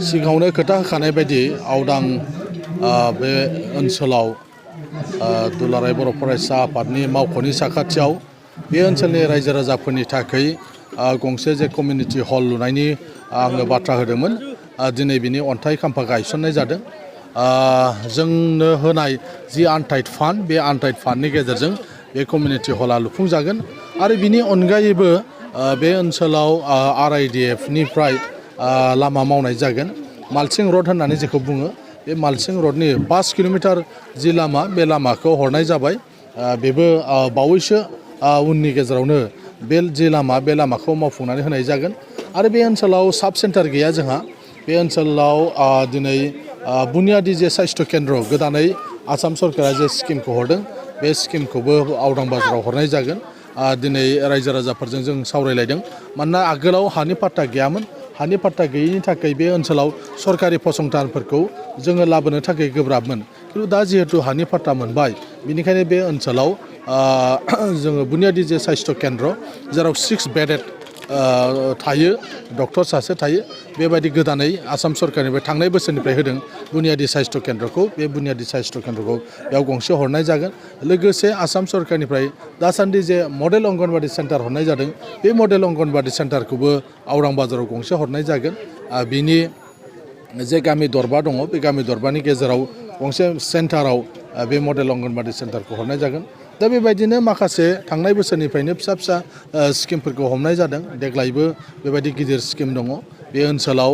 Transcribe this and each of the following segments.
सिगाङावनो खोथा होखानाय बायदि आवदां बे ओनसोलाव दुलाराय बर' फरायसा आफादनि मावख'नि साखाथियाव बे ओनसोलनि रायजो राजाफोरनि थाखाय गंसे जे कमिउनिटि हल लुनायनि आङो बाथ्रा होदोंमोन। दिनै बिनि अन्थाइ खाम्फा गायसननाय जादों। जोंनो होनाय जि आनटाइड फान्ड बे आनटाइड फान्डनि गेजेरजों बे कमिउनिटि हला लुफुंजागोन आरो बिनि अनगायैबो बे ओनसोलाव RIDFनिफ्राय लामा मावनाय जागोन। मालसिं रड होननानै जेखौ बुङो बे मालसिं रडनि 5 किल'मिटार जि लामा बे लामाखौ हरनाय जाबाय। बेबो बावैसो उननि गेजेरावनो बे जि लामा बे लामाखौ मावफुंनानै होनाय जागोन आरो बे ओनसोलाव साब सेन्टार गैया जोंहा। बे ओनसोलाव दिनै बुनियादी जे साइस्थ' केन्द्र गोदानै आसाम सरकारा जे स्किमखौ हरदों बे स्किमखौबो आवदां बाजाराव हरनाय जागोन। दिनै रायजो राजाफोरजों जों सावरायलायदों। मानोना आगोलाव हानि पाट्टा गैयामोन। हानि पाट्टा गैयैनि थाखाय बे ओनसोलाव सरकारि फसंथानफोरखौ जोङो लाबोनो थाखाय गोब्राबमोन। खिन्थु दा जिहेतु हानि पाट्टा मोनबाय बेनिखायनो बे ओनसोलाव जोङो बुनियादी जे साइस्थ' केन्द्र जेराव 6 बेडेड थायो, डक्टर सासे थायो, बेबायदि गोदानै आसाम सरकारनिफ्राय थांनाय बोसोरनिफ्राय होदों बुनियादी साइस्थ' केन्द्रखौ। बे बुनियादी साइस्थ' केन्द्रखौ बेयाव गंसे हरनाय जागोन। लोगोसे आसाम सरकारनिफ्राय दासान्दि जे मडेल अंगनबादि सेन्टार हरनाय जादों बे मडेल अंगनबादि सेन्टारखौबो आवदां बाजाराव गंसे हरनाय जागोन। बिनि जे गामि दरबा दङ बे गामि दरबानि गेजेराव गंसे सेन्टाराव बे मडेल अंगनबादि सेन्टारखौ हरनाय जागोन। दा बेबायदिनो माखासे थांनाय बोसोरनिफ्रायनो फिसा फिसा स्किमफोरखौ हमनाय जादों। देग्लायबो बेबायदि गिदिर स्किम दङ। बे ओनसोलाव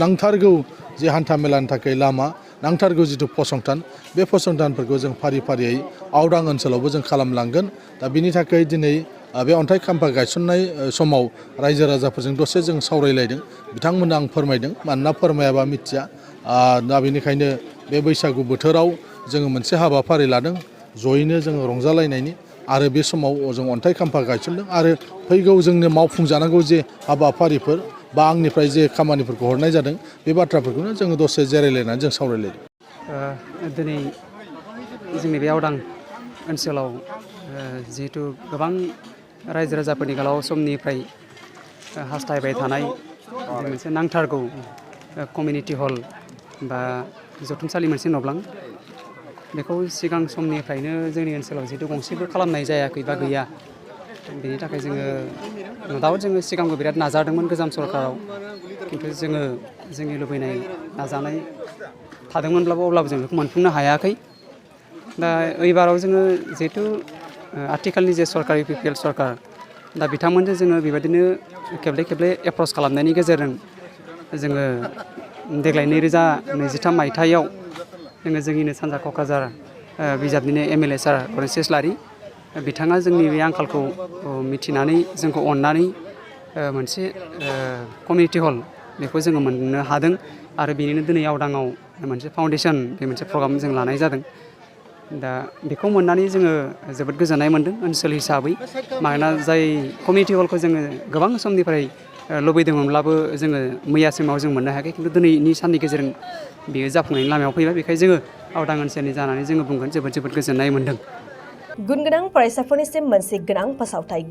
नांथारगौ जे हान्था मेलानि थाखाय लामा, नांथारगौ जिथु फसंथान, बे फसंथानफोरखौ जों फारि फारियै आवदां ओनसोलावबो जों खालामलांगोन। दा बिनि थाखाय दिनै बे अन्थाइ खाम्फा गायसननाय समाव रायजो राजाफोरजों दसे जों सावरायलायदों। बिथांमोननो आं फोरमायदों, मानोना फोरमायाबा मिथिया। दा बेनिखायनो बे बैसागु बोथोराव जोङो मोनसे हाबाफारि लादों जयैनो जोङो रंजालायनायनि। आरो बे समाव जों अन्थाइ खाम्फा गायसनदों आरो फैगौ जोंनो मावफुंजानांगौ जे हाबाफारिफोर बा आंनिफ्राय जे खामानिफोरखौ हरनाय जादों बे बाथ्राफोरखौनो जोङो दसे जिरायलायनानै जों सावरायलायदों। दिनै जोंनि बे आवदां ओनसोलाव जिहेथु गोबां रायजो राजाफोरनि गोलाव समनिफ्राय हास्थायबाय थानाय मोनसे नांथारगौ कमिउनिटि हल बा जथुमसालि मोनसे न'ब्लां, बेखौ सिगां समनिफ्रायनो जोंनि ओनसोलाव जिहेतु गंसेबो खालामनाय जायाखै बा गैया। बेनि थाखाय जोङो सिगांबो बिराद नाजादोंमोन गोजाम सरकाराव, खिन्थु जोङो जोंनि लुबैनाय नाजानाय थादोंमोनब्लाबो अब्लाबो जों बेखौ मोनफुंनो हायाखै। दा एबाराव जोङो जिहेतु आथिखालनि जे सरकार UPPL सरकार, दा बिथांमोनजों जोङो बेबायदिनो खेबले खेबले एप्रच खालामनायनि गेजेरजों जोङो देग्लाय 2023 मायथाइयाव जोङो जोंनिनो सानजा क'क्राझार बिजाबनिनो MLA सार अरेन्ज इस्लारि बिथाङा जोंनि बे आंखालखौ मिथिनानै जोंखौ अननानै मोनसे कमिउनिटि हल बेखौ जोङो मोननो हादों आरो बेनिनो दिनै आवदाङाव मोनसे फाउन्डेसन बे मोनसे प्रग्राम जों लानाय जादों। दा बेखौ मोननानै जोङो जोबोद गोजोननाय मोन्दों ओनसोल हिसाबै। मानोना जाय कमिउनिटि हलखौ जोङो गोबां समनिफ्राय लुबैदोंमोनब्लाबो जोङो मैयासिमाव जों मोननो हायाखै, खिन्थु दिनैनि साननि गेजेरजों बेयो जाफुंनायनि लामायाव फैबाय। बेखायनो जोङो आवदां ओनसोलनि जानानै जोङो बुंगोन जोबोद गोजोननाय मोन्दों। गुन गोनां फरायसाफोरनिसिम मोनसे गोनां फोसावथाय।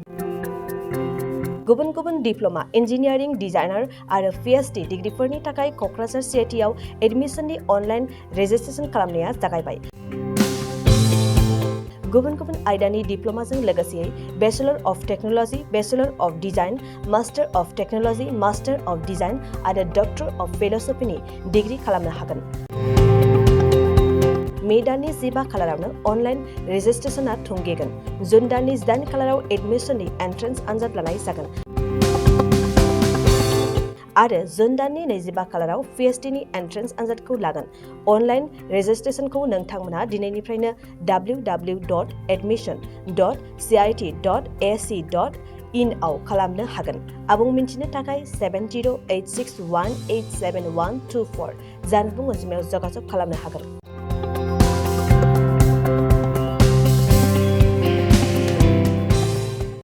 गुबुन गुबुन डिप्ल'मा, इन्जिनियारिं, डिजाइनार आरो PhD डिग्रिफोरनि थाखाय क'क्राझार CITआव एडमिसननि अनलाइन रेजिस्ट्रेसन खालामनाया जागायबाय। गुबुन गुबुन आयदानि डिप्ल'माजों लोगोसे bachelor of technology, bachelor of design, master of technology, master of design आरो डक्टर अफ फिल'सफिनि डिग्रि खालामनो हागोन। मे दाननि 15 खालारावनो अनलाइन रेजिस्ट्रेसनआ थुंगेगोन। जुन दाननि 8 खालाराव एडमिसननि एन्ट्रेन्स आनजाद लानाय जागोन आरो जुन दाननि 25 खालाराव PhDनि एन्ट्रेन्स आनजादखौ लागोन। अनलाइन रेजिस्ट्रेसनखौ नोंथांमोना दिनैनिफ्रायनो www.admission.cit.ac.in आव खालामनो हागोन। आबुं मिन्थिनो थाखाय 7086187124 जानबुं अनजिमायाव जगाजग खालामनो हागोन।